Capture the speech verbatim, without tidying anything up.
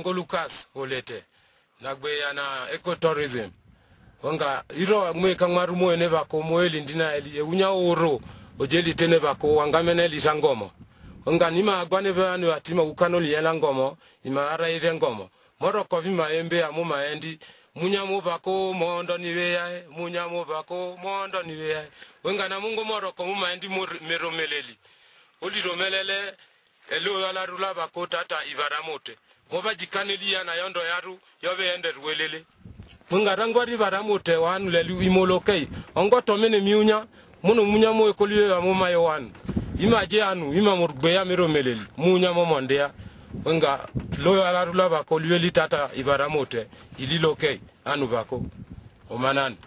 Ngô Lucas Olete, na gbeya na ecotourism. Wenga iro mwe kang'waru moyo ne bako moyo lindi na eli, e unya oro, ojeli tene bako, wangamene lita ngomo. Wenga nima agwane be anu atima ukano liela ngomo, ima ara ire ngomo. Moroko bima embe amo maendi, munya mo bako, mondo ni beya, e, munya mo bako, mondo ni beya, e. Wenga na mungo moroko mo maendi mor-, meromeleli. Oli romelele, elo yala rula bako tata ibara mote. Mo ba jikane liya na yondo yaru, yobe ende ruelele. Munga rangwa ri bara mote wanu lelu imolokei. Ongo tomene miunya, mono munya mo ekoli yo amo mayo wanu. Ima je anu, ima murgbe ya mero meleli. Munya mo mondea. Munga lo yala rula bako liweli tata ibara mote. Ili lokei, anu bako. Omanani.